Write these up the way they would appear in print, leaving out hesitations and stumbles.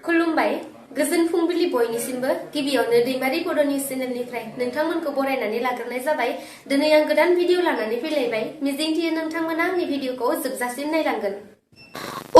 खुलुमबाय गोजोन फुंबिलि बयनिसिमबो गिबियावनो दैमारि बड' निउस चेनेलनिफ्राय नोंथांमोनखौ बरायनानै लाग्रोनाय जाबाय। दिनै आं गोदान भिडिअ लानानै फैलायबाय। मिजिंथियो नोंथांमोना आंनि भिडिअखौ जोबजासिम नायलांगोन।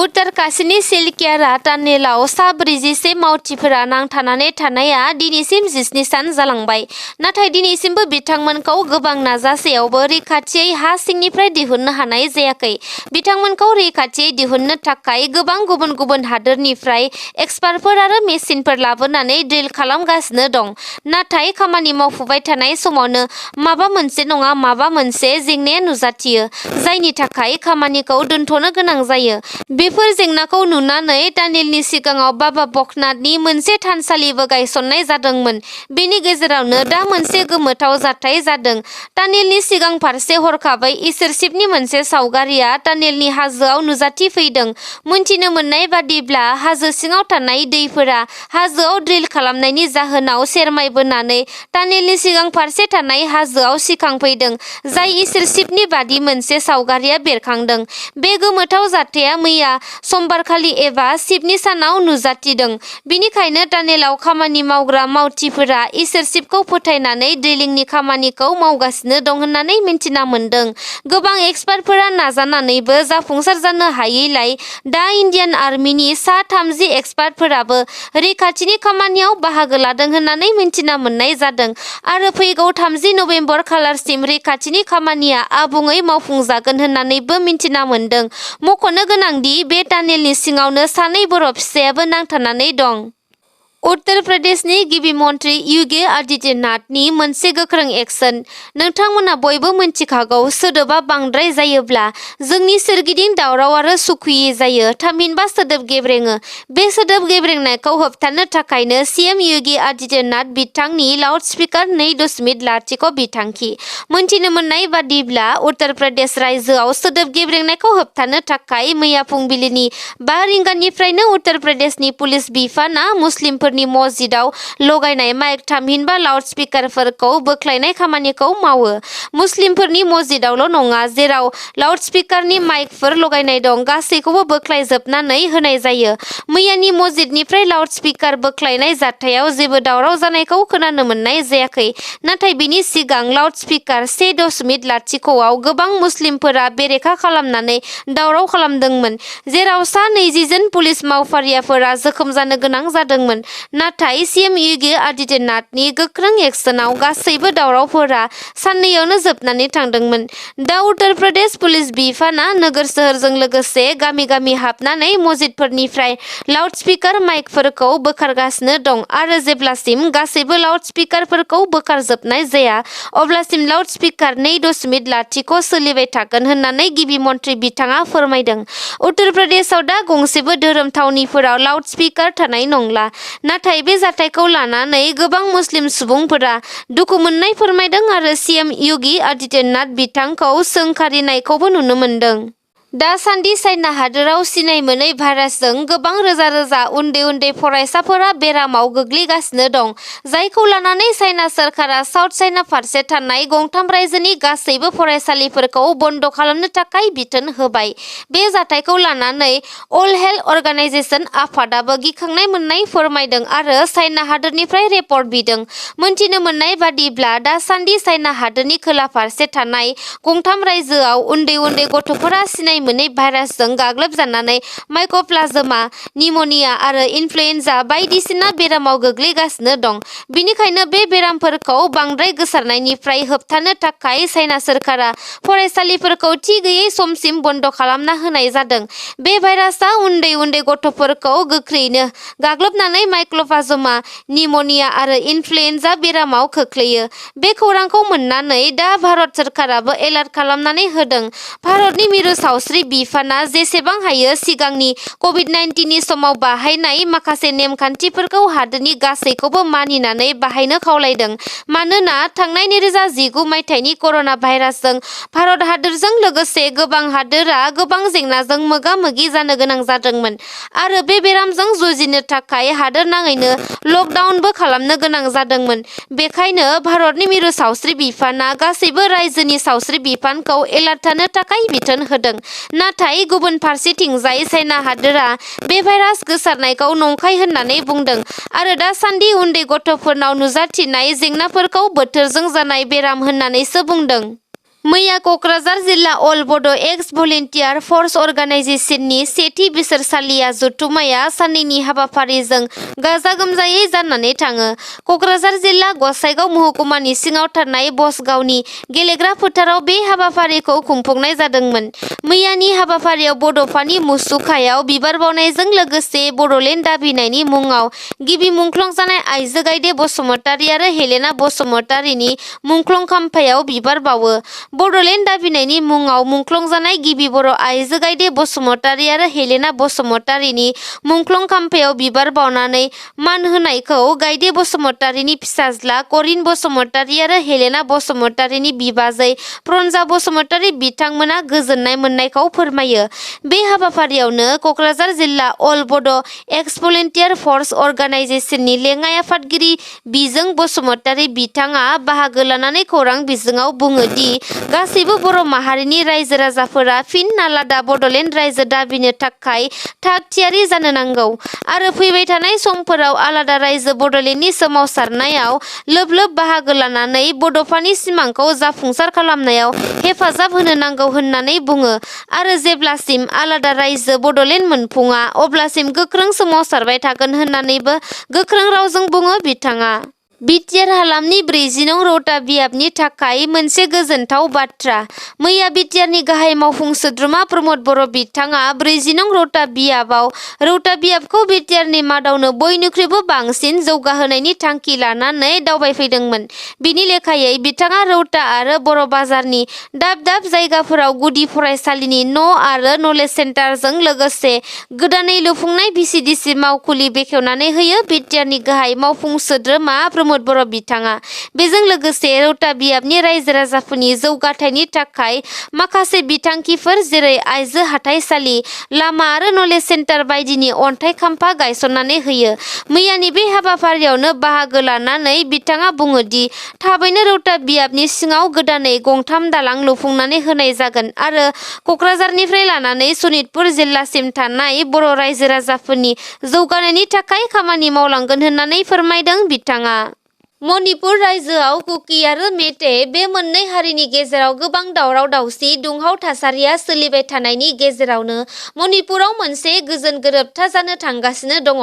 उत्तरकाशीनि सिलकेरा टानेलाव सा 46 मावथिफोरा नांथानानै थानाया दिनैसिम 17 सान जालांबाय। नाथाय दिनैसिमबो बिथांमोनखौ गोबां नाजासेयावबो रैखाथियै हा सिंनिफ्राय दिहुननो हानाय जायाखै। बिथांमोनखौ रैखाथियै दिहुननो थाखाय गोबां गुबुन गुबुन हादोरनिफ्राय एक्सपार्टफोर आरो मेसिनफोर लाबोनानै ड्रिल खालामगासिनो दं। नाथाय खामानि मावफुबाय थानाय समावनो माबा मोनसे नङा माबा मोनसे जेंनाया नुजाथियो, जायनि थाखाय खामानिखौ दोनथ'नो गोनां जायो। बेफोर जेंनाखौ नुनानै टानेलनि सिगाङाव बाबा बकनाथनि मोनसे थानसालिबो गायसननाय जादोंमोन। बेनि गेजेरावनो दा मोनसे गोमोथाव जाथाय जादों। टानेलनि सिगां फारसे हरखाबै इसोर शिबनि मोनसे सावगारिया टानेलनि हाजोआव नुजाथिफैदों। मिन्थिनो मोननाय बादिब्ला हाजो सिङाव थानाय दैफोरा हाजोआव ड्रिल खालामनायनि जाहोनाव सेरमायबोनानै टानेलनि सिगां फारसे थानाय हाजोआव सिखांफैदों, जाय इसोर शिबनि बादि मोनसे सावगारिया बेरखांदों। बे गोमोथाव जाथाया मैया समबारखालि एबा शिबनि सानाव नुजाथिदों। बिनिखायनो टानेलाव खामानि मावग्रा मावथिफोरा इसोर शिबखौ फोथायनानै ड्रिलिंनि खामानिखौ मावगासिनो दं होननानै मिन्थिना मोन्दों। गोबां एक्सपार्टफोरा नाजानानैबो जाफुंसार जानो हायैलाय दा इन्डियान आर्मिनि सा 30 एक्सपार्टफोराबो रैखाथिनि खामानियाव बाहागो लादों होननानै मिन्थिना मोननाय जादों आरो फैगौ 30 नबेम्बर खालारसिम रैखाथिनि खामानिया आबुङै मावफुंजागोन होननानैबो मिन्थिना मोन्दों। मख'नो गोनांदि बे टानेलनि सिङावनो सानै बर' फिसायाबो नांथानानै दं। उत्तर प्रदेशनि गिबि मन्थ्रि योगी आदित्यनाथनि मोनसे गोख्रों एक्शन। नोंथांमोना बयबो मिन्थिखागौ, सोदोबा बांद्राय जायोब्ला जोंनि सोरगिदिं दावराव आरो सुखुयि जायो, थामहिनबा सोदोब गेब्रेङो। बे सोदोब गेब्रेंनायखौ होबथानो थाखायनो सीएम योगी आदित्यनाथ बिथांनि लाउड स्पिकार 2.0 बिथांखि। मिन्थिनो मोननाय बादिब्ला उत्तर प्रदेश रायजोआव सोदोब गेब्रेंनायखौ होबथानो थाखाय मैया फुंबिलिनि 5 रिंगानिफ्रायनो उत्तर प्रदेशनि पुलिस बिफानआ मुस्लिमफोरनि मस्जिदाव लगायनाय माइक थामहिनबा लाउड स्पिकारफोरखौ बोख्लायनाय खामानिखौ मावो। मुस्लिमफोरनि मस्जिदावल' नङा, जेराव लाउड स्पिकारनि माइकफोर लगायनाय दं, गासैखौबो बोख्लायजोबनानै होनाय जायो। मैयानि मस्जिदनिफ्राय लाउड स्पिकार बोख्लायनाय जाथायाव जेबो दावराव जानायखौ खोनानो मोननाय जायाखै। नाथाय बिनि सिगां लाउड स्पिकार 1.0 आव गोबां मुस्लिमफोरा बेरेखा खालामनानै दावराव खालामदोंमोन, जेराव सा 20 जन पुलिस मावफारियाफोरा जोखोम जानो गोनां जादोंमोन। नाथाय सीएम योगी आदित्यनाथनि गोख्रों एक्शनाव गासैबो दावरावफोरा साननैयावनो जोबनानै थांदोंमोन। दा उत्तर प्रदेश पुलिस बिफानआ नोगोर सोहोरजों लोगोसे गामि गामि हाबनानै मस्जिदफोरनिफ्राय लाउड स्पिकार माइकफोरखौ बोखारगासिनो दं आरो जेब्लासिम गासैबो लाउड स्पिकारफोरखौ बोखारजोबनाय जाया, अब्लासिम लाउड स्पिकार 2.0 सोलिबाय थागोन होननानै गिबि मन्थ्रि बिथाङा फोरमायदों। उत्तर प्रदेशआव दा गंसेबो धोरोम थावनिफोराव लाउड स्पिकार थानाय नंला। नाथाय बे जाथायखौ लानानै गोबां मुस्लिम सुबुंफोरा दुखु मोननाय फोरमायदों आरो सीएम योगी आदित्यनाथ बिथांखौ सोंखारिनायखौबो नुनो मोन्दों। दासान्दि चाइना हादोराव सिनाय मोनै भाइरासजों गोबां रोजा रोजा उन्दै उन्दै फरायसाफोरा बेरामाव गोग्लैगासिनो दं, जायखौ लानानै चाइना सोरखारा साउथ चाइना फारसे थानाय गंथाम रायजोनि गासैबो फरायसालिफोरखौ बन्द खालामनो थाखाय बिथोन होबाय। बे जाथायखौ लानानै अल हेल्थ अर्गानाइजेशन आफादाबो गिखांनाय मोननाय फोरमायदों आरो चाइना हादोरनिफ्राय रिपर्ट बिदों। मिन्थिनो मोननाय बादिब्ला दासान्दि चाइना हादोरनि खोला फारसे थानाय गंथाम रायजोआव उन्दै उन्दै गथ'फोरा सिनाय मोनै भाइरासजों गाग्लोबजानानै माइकोप्लाज्मा, निम'निया आरो इनफ्लुएन्जा बायदिसिना बेरामाव गोग्लैगासिनो दं। बिनिखायनो बे बेरामफोरखौ बांद्राय गोसारनायनिफ्राय होबथानो थाखाय चाइना सोरखारा फरायसालिफोरखौ थि गैयै समसिम बन्द खालामना होनाय जादों। बे भाइरासआ उन्दै उन्दै गथ'फोरखौ गोख्रैनो गाग्लोबनानै माइकोप्लाज्मा, निम'निया आरो इनफ्लुएन्जा बेरामाव खोख्लैयो। बे खौरांखौ मोननानै दा भारत सोरखाराबो एलार्ट खालामनानै होदों। भारतनि मिरु सावस्रि बिफानआ जेसेबां हायो सिगांनि कभिड-19 समाव बाहायनाय माखासे नेमखान्थिफोरखौ हादोरनि गासैखौबो मानिनानै बाहायनो खावलायदों। मानोना थांनाय 2019 मायथाइनि कर'ना भाइरासजों भारत हादोरजों लोगोसे गोबां हादोरा गोबां जेंनाजों मोगा-मोगि जानो गोनां जादोंमोन आरो बे बेरामजों जुजिनो थाखाय हादोरनाङैनो लकडाउनबो खालामनो गोनां जादोंमोन। बेखायनो भारतनि मिरु सावस्रि बिफानआ गासैबो रायजोनि सावस्रि बिफानखौ एलार्ट थानो थाखाय बिथोन होदों। नाथाय गुबुन फारसेथिंजाय चाइना हादोरा बे भाइरास गोसारनायखौ नंखाय होननानै बुंदों आरो दासान्दि उन्दै गथ'फोरनाव नुजाथिनाय जेंनाफोरखौ बोथोरजों जानाय बेराम होननानैसो बुंदों। मैया क'क्राझार जिल्ला अल बड' एक्स भलेन्टियार फर्स अर्गानाइजेसननि सेथि बोसोरसालिया जथुम्माया साननैनि हाबाफारिजों गाजा गोमजायै जानानै थाङो। क'क्राझार जिल्ला गसाइगाव महकुमानि सिङाव थानाय बसगावनि गेलेग्रा फोथाराव बे हाबाफारिखौ खुंफुंनाय जादोंमोन। मैयानि हाबाफारियाव बड'फानि मुसुखायाव बिबार बावनायजों लोगोसे बड'लेण्ड दाबिनायनि मुङाव गिबि मुंख्लं जानाय आइजो गायदे बसुमतारी आरो हेलेना बसुमतारीनि मुंख्लं खाम्फायाव बिबार बावो। बड'लेण्ड दाबिनायनि मुङाव मुंख्लं जानाय गिबि बर' आइजो गायदे बसुमतारी आरो हेलेना बसुमतारीनि मुंख्लं खाम्फायाव बिबार बावनानै मान होनायखौ गायदे बसुमतारीनि फिसाज्ला करिन बसुमतारी आरो हेलेना बसुमतारीनि बिबाजै प्रन्जा बसुमतारी बिथांमोना गोजोननाय मोननायखौ फोरमायो। बे हाबाफारियावनो क'क्राझार जिल्ला अल बड' एक्स भलेन्टियार फर्स अर्गानाइजेसननि लेङाइ आफादगिरि बिजों बसुमतारी बिथाङा बाहागो लानानै खौरां बिजोङाव बुङो दि गासैबो बर' माहारिनि रायजो राजाफोरा फिन आलादा बड'लेण्ड रायजो दाबिनो थाखाय थाग थियारि जानो नांगौ आरो फैबाय थानाय समफोराव आलादा रायजो बड'लेण्डनि सोमावसारनायाव लोब लोब बाहागो लानानै बड'फानि सिमांखौ जाफुंसार खालामनायाव हेफाजाब होनो नांगौ होननानै बुङो आरो जेब्लासिम आलादा रायजो बड'लेण्ड मोनफुङा अब्लासिम गोख्रों सोमावसारबाय थागोन होननानैबो गोख्रों रावजों बुङो बिथाङा। बिटिआर हालामनि 40 नं रौता बियाबनि थाखाय मोनसे गोजोनथाव बाथ्रा। मैया बिटिआरनि गाहाय मावफुं सोद्रोमा प्रमद बर' बिथाङा 40 नं रौता बियाबखौ बिटिआरनि मादावनो बयनिख्रुइबो बांसिन जौगाहोनायनि थांखि लानानै दावबायफैदोंमोन। बिनि लेखायै बिथाङा रौता आरो बर' बाजारनि दाब दाब जायगाफोराव गुदि फरायसालिनि न' आरो नलेज सेन्टारजों लोगोसे गोदानै लुफुंनाय भिसिडिसि मावखुलि बेखेवनानै होयो। बिटिआरनि गाहाय मावफुं सोद्रोमा प्रमद बर' बिथाङा बेजों लोगोसे रौता बियाबनि रायजो राजाफोरनि जौगाथायनि थाखाय माखासे बिथांखिफोर जेरै आइजो हाथाइसालि, लामा आरो नलेज सेन्टार बायदिनि अन्थाइ खाम्फा गायसननानै होयो। मैयानि बे हाबाफारियावनो बाहागो लानानै बिथाङा बुङो दि थाबैनो रौता बियाबनि सिङाव गोदानै गंथाम दालां लुफुंनानै होनाय जागोन आरो क'क्राझारनिफ्राय लानानै सनितपुर जिल्लासिम थानाय बर' रायजो राजाफोरनि जौगानायनि थाखाय खामानि मावलांगोन होननानै फोरमायदों बिथाङा। मणिपुर रायजोआव कुकी आरो मेटे बे मोननै हारिनि गेजेराव गोबां दावराव दावसि दुंहाव थासारिया सोलिबाय थानायनि गेजेरावनो मणिपुराव मोनसे गोजोन गोरोबथा जानो थांगासिनो दङ।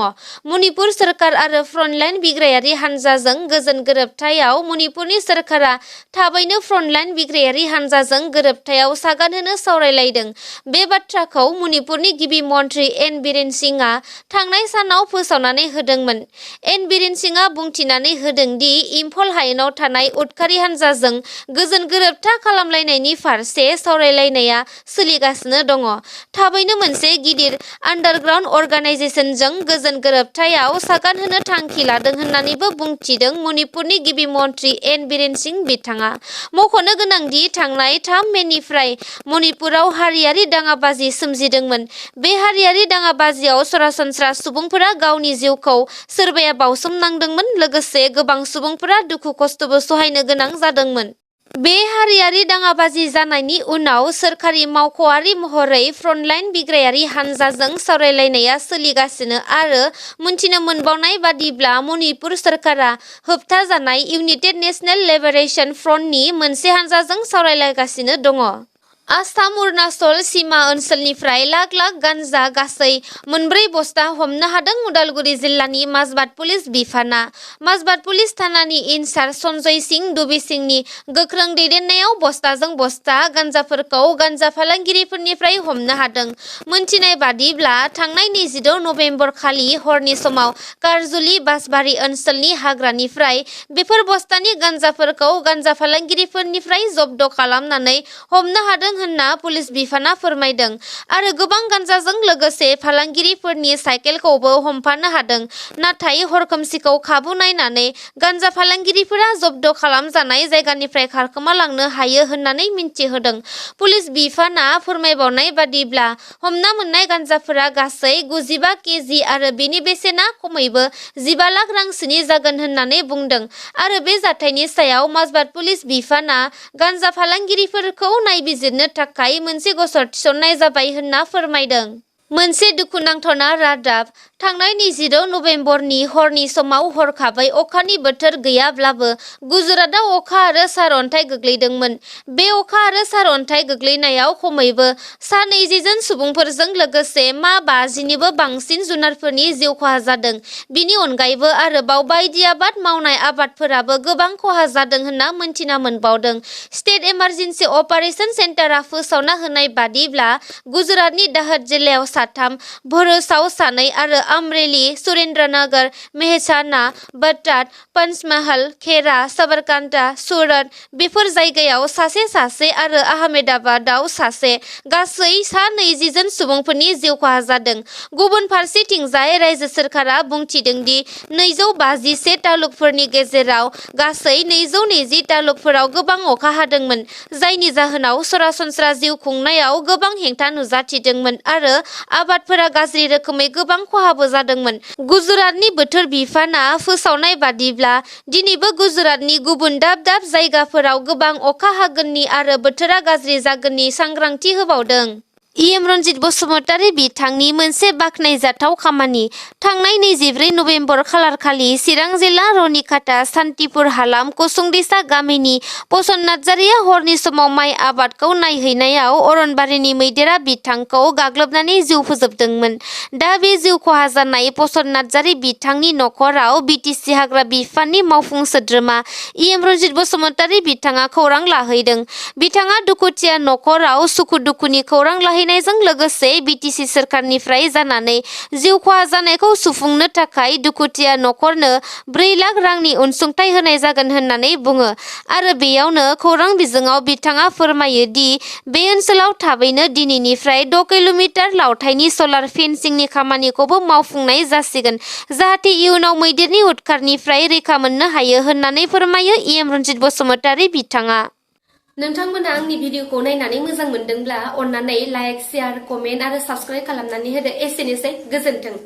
मणिपुर सोरखार आरो फ्रन्टलाइन बिग्रायारि हानजाजों गोजोन गोरोबथायाव मणिपुरनि सोरखारा थाबैनो फ्रन्टलाइन बिग्रायारि हानजाजों गोरोबथायाव सागान होनो सावरायलायदों। बे बाथ्राखौ मणिपुरनि गिबि मन्थ्रि एन बीरेन सिंहआ थांनाय सानाव फोसावनानै होदोंमोन। एन बीरेन सिंहआ बुंथिनानै होदों दि इम्फल हायेनाव थानाय उदखारि हानजाजों गोजोन गोरोबथा खालामलायनायनि फारसे सावरायलायनाया सोलिगासिनो दङ। थाबैनो मोनसे गिदिर आन्डारग्राउन्ड अर्गानाइजेसनजों गोजोन गोरोबथायाव सागान होनो थांखि लादों होननानैबो बुंथिदों मणिपुरनि गिबि मन्थ्रि एन बीरेन सिंह बिथाङा। मख'नो गोनांदि थांनाय 3 मेनिफ्राय मणिपुराव हारियारि दाङाबाजि सोमजिदोंमोन। बे हारियारि दाङाबाजियाव सरासनस्रा सुबुंफोरा गावनि जिउखौ सोरबाया बावसोमनांदोंमोन लोगोसे गोबां सुबुंफोरा दुखु खस्थ'बो सहायनो गोनां जादोंमोन। बे हारियारि दाङाबाजि जानायनि उनाव सोरखारि मावख'आरि महरै फ्रन्टलाइन बिग्रायारि हानजाजों सावरायलायनाया सोलिगासिनो आरो मोनथिनो मोनबावनाय बादिब्ला मणिपुर सोरखारा होबथाजानाय इउनाइटेड नेशनेल लिबारेशन फ्रन्टनि मोनसे हानजाजों सावरायलायगासिनो दङ। आसाम अरुणाचल सिमा ओनसोलनिफ्राय लाख लाख गान्जा गासै 4 बस्ता हमनो हादों उदालगुरि जिल्लानि माजबाद पुलिस बिफाना। माजबाद पुलिस थानानि इनचार्ज सन्जय सिंह दुबे सिंहनि गोख्रों दैदेननायाव बस्ताजों बस्ता गान्जाफोरखौ गान्जा फालांगिरिफोरनिफ्राय हमनो हादों। मोनथिनाय बादिब्ला थांनाय 26 नबेम्बर खालि हरनि समाव कारजुलि बासबारि ओनसोलनि हाग्रानिफ्राय बेफोर बस्तानि गान्जाफोरखौ गान्जा फालांगिरिफोरनिफ्राय जब्द खालामनानै हमनो हादों होनना पुलिस बिफाना फोरमायदों आरो गोबां गान्जाजों लोगोसे फालांगिरिफोरनि साइकेलखौबो हमफानो हादों। नाथाय हरखोमसिखौ खाबु नायनानै गान्जा फालांगिरिफोरा जब्द खालामजानाय जायगानिफ्राय खारखोमालांनो हायो होननानै मिन्थिहोदों। पुलिस बिफाना फोरमायबावनाय बादिब्ला हमना मोननाय गान्जाफोरा गासै 95 केजि आरो बेनि बेसेना खमैबो 15 लाख रांसोनि जागोन होननानै बुंदों आरो बे जाथायनि सायाव माजबाद पुलिस बिफाना गान्जा फालांगिरिफोरखौ नायबिजिरनो थाखाय मोनसे गसर थिसननाय जाबाय होनना फोरमायदों। मोनसे दुखुनांथाव रादाब। थांनाय 26 नबेम्बरनि हरनि समाव हरखाबै अखानि बोथोर गैयाब्लाबो गुजरातआव अखा आरो सारअन्थाइ गोग्लैदोंमोन। बे अखा आरो सारअन्थाइ गोग्लैनायाव खमैबो सा 20 जन सुबुंफोरजों लोगोसे मा 50निबो बांसिन जुनारफोरनि जिउ खहा जादों। बिनि अनगायैबो आरोबाव बायदि आबाद मावनाय आबादफोराबो गोबां खहा जादों होनना मोनथिना मोनबावदों। स्टेट इमारजेन्सि अपारेशन सेन्टारआ फोसावना होनाय बादिब्ला गुजरातनि दाहोद जिल्लायाव 3, भरुचआव 2 आरो अमरेली, सुरेन्द्रनगर, मेहसाना, बटाट, पंचमहल, खेरा, साबरकांठा, सूरत बेफोर जायगायाव सासे आरो आहमेदाबादआव 1 गासै सा 20 जन सुबुंफोरनि जिउ खहा जादों। गुबुन फारसेथिंजाय रायजो सोरखारा बुंथिदों दि 251 तालुकफोरनि गेजेराव गासै 220 तालुकफोराव गोबां अखा हादोंमोन, जायनि जाहोनाव सरासनस्रा जिउ खुंनायाव गोबां हेंथा नुजाथिदोंमोन आरो आबादफोरा गाज्रि रोखोमै गोबां खहाबो जादोंमोन। गुजरातनि बोथोर बिफानआ फोसावनाय बादिब्ला दिनैबो गुजरातनि गुबुन दाब दाब जायगाफोराव गोबां अखा हागोननि आरो बोथोरा गाज्रि जागोननि सांग्रांथि होबावदों। इएम रनजित बसुमतारी बिथांनि मोनसे बाखनायजाथाव खामानि। थांनाय 24 नबेम्बर खालारखालि चिरां जिल्ला रनिखाता सान्तिपुर हालाम कुसुंदिसा गामिनि प्रसन्न नार्जारिया हरनि समाव माइ आबादखौ नायहैनायाव अरनबारिनि मैदेरा बिथांखौ गाग्लोबनानै जिउ फोजोबदोंमोन। दा बे जिउ खहा जानाय प्रसन्न नार्जारि बिथांनि नखराव बिटिसि हाग्रा बिफाननि मावफुं सोद्रोमा इएम रनजित बसुमतारी बिथाङा खौरां लाहैदों। बिथाङा दुखुथिया नखराव सुखु-दुखुनि खौरां लाहैनायजों लोगोसे बिटिसि सोरखारनिफ्राय जानानै जिउ खहा जानायखौ सुफुंनो थाखाय दुखुथिया नखरनो 4 लाख रांनि अनसुंथाइ होनाय जागोन होननानै बुङो आरो बेयावनो खौरां बिजोङाव बिथाङा फोरमायो दि बे ओनसोलाव थाबैनो दिनैनिफ्राय 6 किल'मिटार लावथाइनि सलार फेन्सिंनि खामानिखौबो मावफुंनाय जासिगोन, जाहाथे इयुनाव मैदेरनि उदखारनिफ्राय रैखा मोननो हायो होननानै फोरमायो इएम रनजित बसुमतारी बिथाङा। नोंथांमोना आंनि भिडिअखौ नायनानै मोजां मोनदोंब्ला अन्नानै लाइक, शेयार, कमेन्ट आरो साबस्क्राइब खालामनानै होदो। एसेनोसै, गोजोन्थों।